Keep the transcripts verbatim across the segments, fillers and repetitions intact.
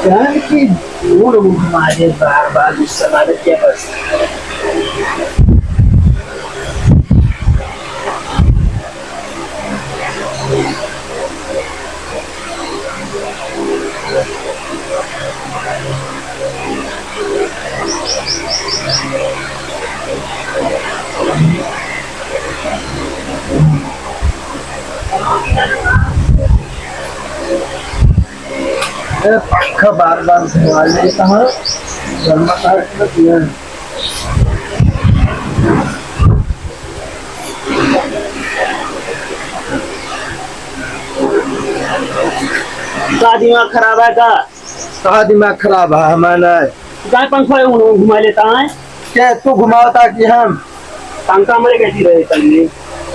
जान की धूल उड़ मारे बार बार उस समाज के बस। ए, पंखा बार बार घुमा लेता है, जन्मा काट के पिया। का दिमाग खराब है का? का दिमाग खराब है हमारा? गाय पंखा घुमा लेता है। क्या तू घुमावता कि हम? पंखा हमरे कैसी रहे तनी?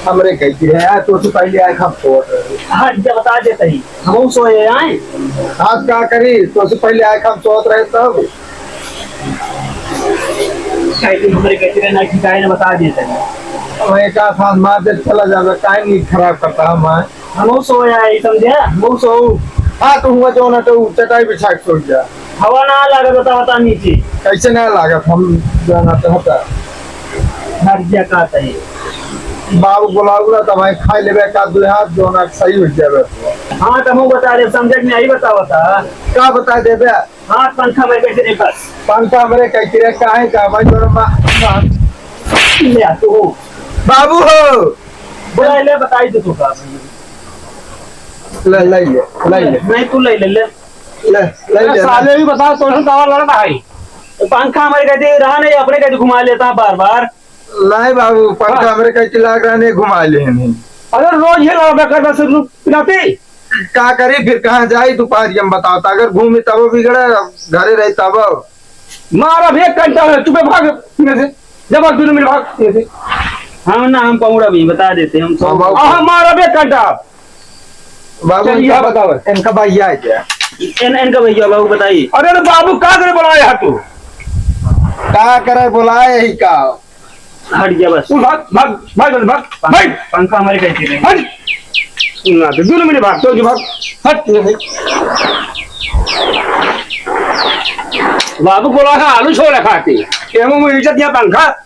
हमरे कैसी रहे यार, तो से पहले आए हम सोत रहे। हाँ, जब बता देते ही, हम सोए आए। आज का करी, तो से पहले आए हम सोत रहे तब। कैसे हमरे कैसी रहे ना, ठिकाने ना बता देते ही। अब एक आध हाथ मार दे, चला जावे, टाइम नहीं खराब करता हमारे। हमहू सोया है, समझे? हमहू सोऊ। हाँ, तो हुआ जो ना तो चटाई बिछा के सो जा। हवा ना लागत, बता, बता नीचे। कैसे ना लागत? हम जाना तो हटा। हट जा, का तही। बाबू बुलाऊ ना, तब भाई खाई लेबे का दो हाथ, जो ना सही हो जावे। हाँ, तो हमहू बता दे, समझे कि नहीं, बता, बता। का बता देबे? हाँ, पंखा में कैसे दे बस? पंखा हमरे कैसे रे, काहे का भाई, तोर मा-, मा-, ले आ तू। बाबू हो। बोला, ले, बताई दे तू का। ले, ले ले, ले ले। नहीं, तू ले ले, ले। ले, ले अरे ले। साले भी बता, तोहन कावा लड़ रहा है? पंखा हमारे कहते रहा नहीं, अपने कहते घुमा लेता है बार बार। नहीं बाबू, पंखा हाँ। हमरे कहते लाग रहा नहीं, घुमा ले नहीं। अरे रोज ये लड़ा कर बस पिलाती। का करी फिर, कहाँ जाई दोपहर हम बताओ, तो अगर घूमी तब बिगड़े, घरे रही तब। मारा भी एक घंटा है, चुपे भाग में से, जब भाग, दोनों मिनट भाग में से। हम ना, हम पौड़ा भी बता देते, हम सब हाँ, बाबू। हाँ, मारा भी एक घंटा। बाबू, चलिए, इनका, हाँ, बताओ। इनका भैया है क्या? इन, इनका भैया, बाबू, बताइए। अरे, अरे, बाबू, का करे बोलाए है तू? का करे बोलाए ही का? हट गया बस। तू भाग, भाग, भाग, भाग, भाग। पंखा हमारे कैसे नहीं? हट। ना, तो दोनों मिनट भाग, तो जो भाग। हट, ये भाई। बाबू बोला है, आलू छोले खाती। ये मुंह में इज्जत या पंखा?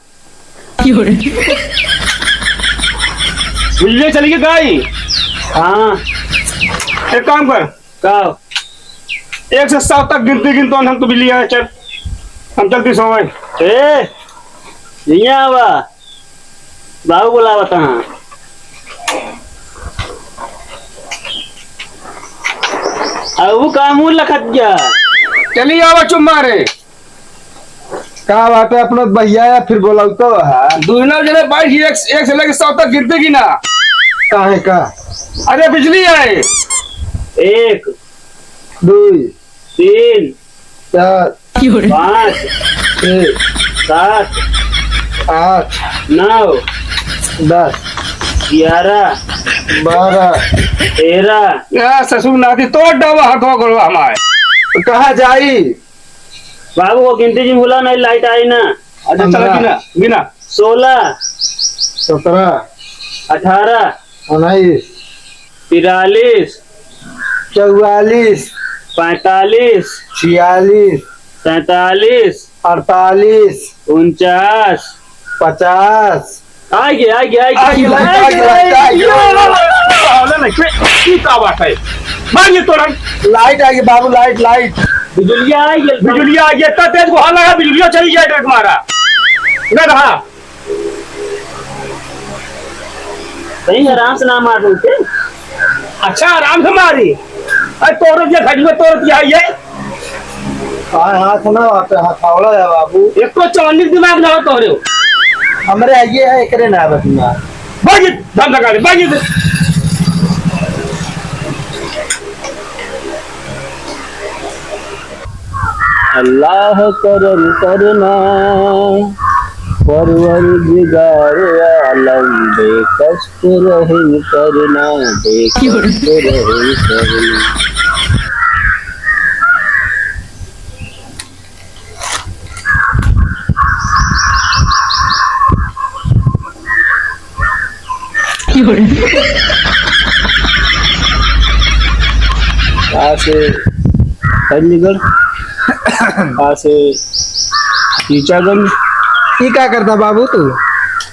बिल्ली चली गई गाय। हाँ। एक काम कर। का? एक से सात तक गिनती गिन तो हम तो बिल्ली आए, चल। हम चलती सो भाई। ए, यहाँ आवा। बाबू बुलावत हाँ। अब वो का मुंह लखत गया? चली आवा चुम्मा रे। का बात है, अपना भैया या फिर बोलाऊ तो है। दुहिना जने बाईस, एक, एक से लेके सौ तक गिनती गिना। काहे का? अरे बिजली है। एक, दुई, तीन, चार, पाँच, छः, सात, आठ, नौ, दस, ग्यारह, बारह, तेरह। या ससुर नाती तोड़ डावा हथवा गोड़वा हमारे। कहाँ जाई? बाबू, वो गिनती जी भूला नहीं, लाइट आई ना। अच्छा, चला, पन्द्रह। गिना, गिना। सोलह। सत्रह। अठारह। उन्नीस। तिरालीस। चौवालीस। पैंतालीस। छियालीस। सैंतालीस। अड़तालीस। उनचास। पचास। आगे, आगे, आगे, आगे, आगे, आगे, आगे, आगे, आगे। आगे, आगे। ई का बात है? मारिए तोरन। लाइट आगे बाबू, लाइट, लाइट। बिजुलिया आगे। बिजुलिया आगे, इतना तेज गोहा लगा, बिजुलिया चली जाए, ट्रक मारा। ना रहा। कहीं आराम से ना मार उनके। अच्छा, आराम से मारी। अरे तोरे जे घड़ी में तोड़ दिया ये। हाँ, हाथ ना आते, हथौड़ा है बाबू। एक तो चौनी दिमाग ना हो तोरे। हमरे आइए है, एकरे ना बचना। भागी, धंधा करे, भागी। अल्लाह करम करना, परवरदिगार आलम, बेकस्त रहम करना, बेकस्त रहम करना। कहाँ से? फैजलीगढ़। कहाँ से? ईचागंज। ई का करता बाबू तू?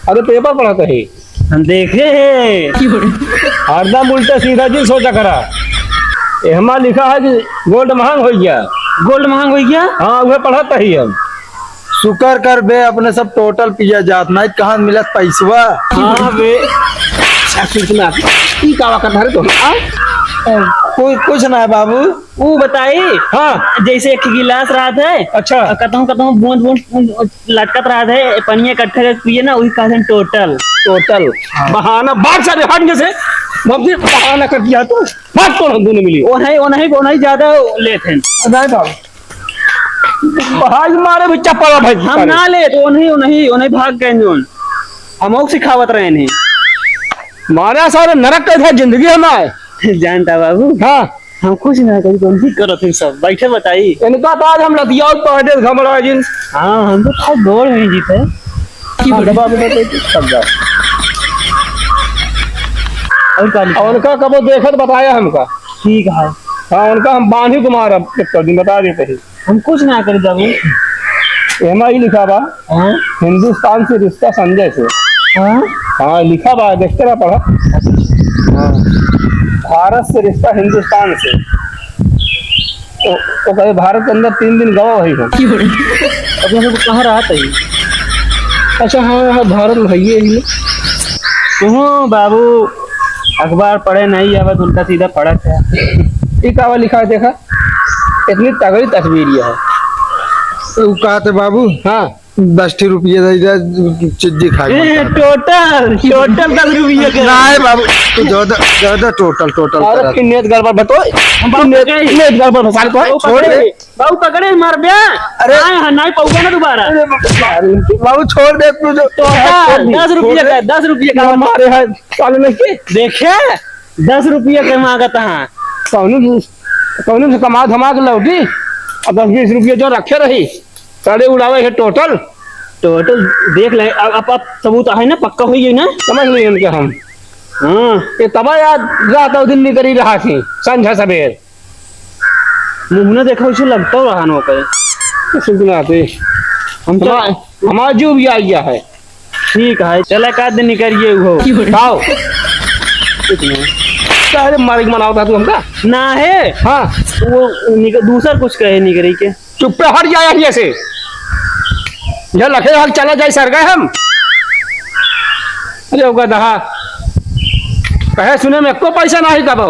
अरे पेपर पढ़त ही। हम देखे हैं। हरदम उल्टा सीधा चीज सोचा करा। एहमा लिखा है कि गोल्ड महंग हो गया। गोल्ड महंग हो गया? हाँ, वह पढ़त ही हम। शुक्र कर बे, अपने सब टोटल पिया जात, नहीं कहाँ मिलत पैसवा। हाँ बे। अच्छा, सुन ना, ई का वक्त है तो? हाँ? कोई कुछ ना है बाबू। वो बताई। हाँ। जैसे एक गिलास रहत है। अच्छा। और कतहूँ कतहूँ बूंद बूंद लटकत रहत है, पनिया इकट्ठा करके पिए ना, वही कहते हैं टोटल। टोटल। हाँ। बहाना, बात सारे हट जैसे, बाबूजी बहाना कर दिया तू। बात कौन हम दोनों मिली? वो नहीं, वो नहीं, वो नहीं ज्यादा लेत हैं। नहीं बाबू। भाई मारे भी चप्पल भाई हम सारे। ना लेत, वो नहीं, वो नहीं, वो नहीं भाग गए जोन। हम ओक सिखावत रहे नहीं। मारा सारे नरक का था जिंदगी हमारे। जानता बाबू? हाँ। हम कुछ ना करी, तुम ठीक करो फिर सब। बैठे बताई। इनका तो आज हम लतियाओ पहले घमड़ा जिन। हाँ, हम तो खाली दौड़ में जीते। हाँ, दबा बेटा, कोई कुछ समझा। और का लिखा? और उनका कबो देखत बताया हमका। ठीक है। हाँ, उनका हम बांधी कुमार अब एक कर दिन बता देते हैं। हम कुछ ना करी बाबू। एमा ही लिखा बा, हाँ? हिंदुस्तान से रिश्ता संजय से। हाँ? हाँ, लिखा बा, देखते रहा, पढ़ा। हाँ। भारत से रिश्ता हिंदुस्तान से। ओ, ओ कहे, भारत के अंदर तीन दिन गवा वही हो। क्यों रे? अब यहाँ पे कहाँ रहत है? अच्छा, हाँ, हाँ, भारत में है ये ही। तुम बाबू अखबार पढ़े नहीं आवत, उल्टा सीधा पढ़त है। ये का लिखा है, देखा? इतनी तगड़ी तस्वीर ये है। तो कहते बाबू, हाँ। दस ठी रुपये दे दे, चिज्जी खाए ए, मन करता। टोटल, टोटल दस रुपये के। नहीं बाबू, तू ज्यादा, ज्यादा टोटल, टोटल अरे करत। फिर नेत गड़बड़ बतो, हम बाबू नेत, पकड़े। नेत गड़बड़ बता, तो बाबू छोड़ पकड़े, दे। बाबू पकड़े, मार बे। अरे। नहीं, हाँ, नहीं पाऊंगा ना दोबारा। अरे बाबू, छोड़ दे तू जो। टोटल, दस रुपये का, दस रुपये का। मारे हैं, साले नहीं के। देखे, दस रुपये के मांगत हाँ। कौनो, कौनो से कमा धमा के लौटी, अब दस बीस रुपये जो रखे रही। सारे उड़ावे है टोटल। टोटल देख ले, अब, अब, अब सबूत है ना, पक्का होई है ना? समझ लिए उनके हम। हाँ। ये तबा याद रात और दिन निकरी रहा थी, संझा सबेर। मुँह ना देखा, उसे लगता रहा नो करे। सुनते ना आते। हम तो हमार, हमार जो भी आ गया है। ठीक है, चला का दिन निकरिए हो। काओ? कुछ नहीं। काहे रे मारे के मनावत है तू हमका? ना है। हाँ। वो निक-, दूसर कुछ कहे निकरी के। चुप्पे हट जाए हियाँ से। यह लखे हाल चला जाए सर गए हम। अरे ओका दहा। कहे सुने में एको पैसा नाही कबो।